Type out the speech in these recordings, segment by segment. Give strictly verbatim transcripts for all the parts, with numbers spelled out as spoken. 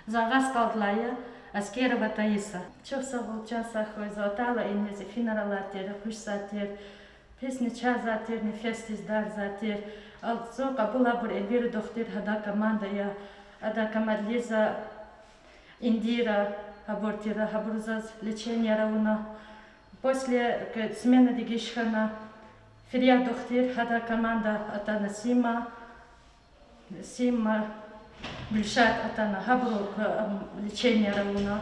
За Агъа СтӀалдилай я, Аскерова Таиса. Чухсагъул, чан сагъ хьуй, за атайла иниз, и финар алай тир, хуш сад тир, писни чан заз тир, нефесдиз дар заз тир. Ал зун кьабулайбур Эльвира духтур, гьадан команда я, адан команда Лиза, Индира, гьабур тир, гьабур заз леченияр авуна. После, к-, сменадиз гишиз хьана, Фирия духтур, гьадан команда атана, Сима, Сима, Гуьлшат атана, гьабуру, к-, ам, леченияр авуна.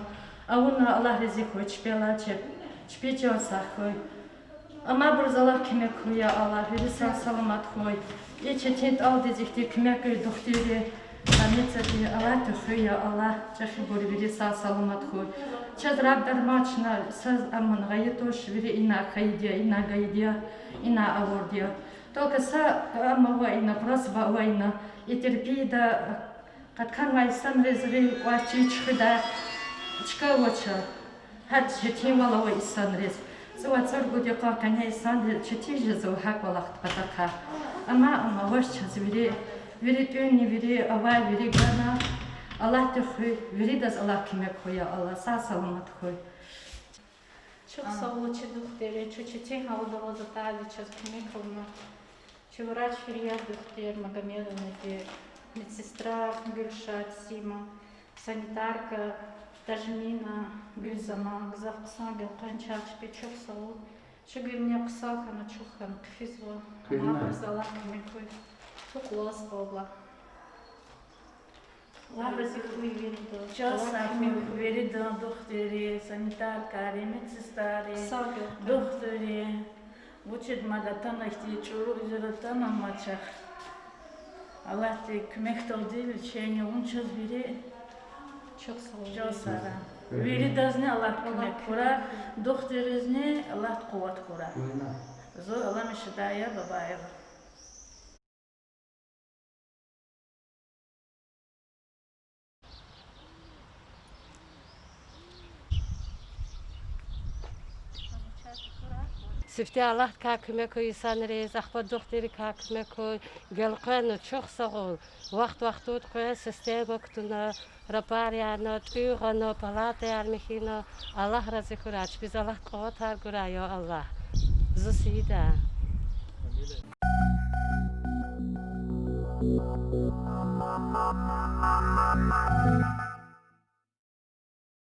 Авуна, Аллагь рази хьуй чпелай, чеб-, чпи чан сагъ хьуй. Амайбуруз Аллагь куьмек хьуй, я Аллагь, вири сагъ-саламат хьуй. И четин тӀалдиз ихьтин куьмек гуй духтурри, больницади, Аллагьди хуьй, я Аллагь, чӀехибур вири сагъ-саламат хьуй. Чаз раб дарман чна, саз аман гъайи туш, вири ина хьайиди я, ина гайиди я, ина авурди я. Только са ам ава ина, просьба ава ина, и терпида, къатканвай инсанриз гъил кӀватӀ чиз чуьхуьдай чка авач. Гьар четинвал ава инсанриз. ЦӀувад-цӀуругуд йикъан къене инсанриз четин жезва гьакӀ кӀвалахдин патахъай. Амма, амма авач чаз вири, вири тӀуьнни, вири авай, вири гана. Аллагьди хуьй, виридаз Аллагь куьмек хьуй, я Аллагь, сагъ-саламат хьуй. Чухсагъул чи духтурри, чун четин гьалда аваз атайди чаз куьмек авуна. Чи врач Фирия духтур Магомедовнади, медсестра Гуьлшат, Сима, санитарка Тажмина, Гуьлзаман, гзаф хъсан гелкъвен чахъ чпи, чухсагъул. Чугуьрни хъсан хьана, чухсагъул хьана, хъфизва. Амайбуруз Аллагь куьмек хьуй. Чухсагъул, Аллагь рази хьуй виридан. Чан сагъ хьуй виридан, духтурри, санитаркайри, медсестрайри, духтурри. Вучиз мад атана, ихьтин чӀуру уьзуьр атана мад чахъ. Аллагьди куьмекдалди лечение авун чаз вири. Чан сагъ хьуй. Виридазни Аллагьди куьмек хьурай, духтурризни Аллагьди къуват хьурай. Зун Алами Шадая Бабаева. Сифте Аллагьдикай куьмек хьуй инсанриз, ахпа духтуррикай куьмек хьуй, гелкъвена, чухсагъул. Вахт-вахтунда къвез система кутуна, рапарарни тӀуьн гъана, палатаяр михьна. Аллагь рази хьурай, чпиз Аллагьди къуватар гурай, я Аллагь. Зун сида.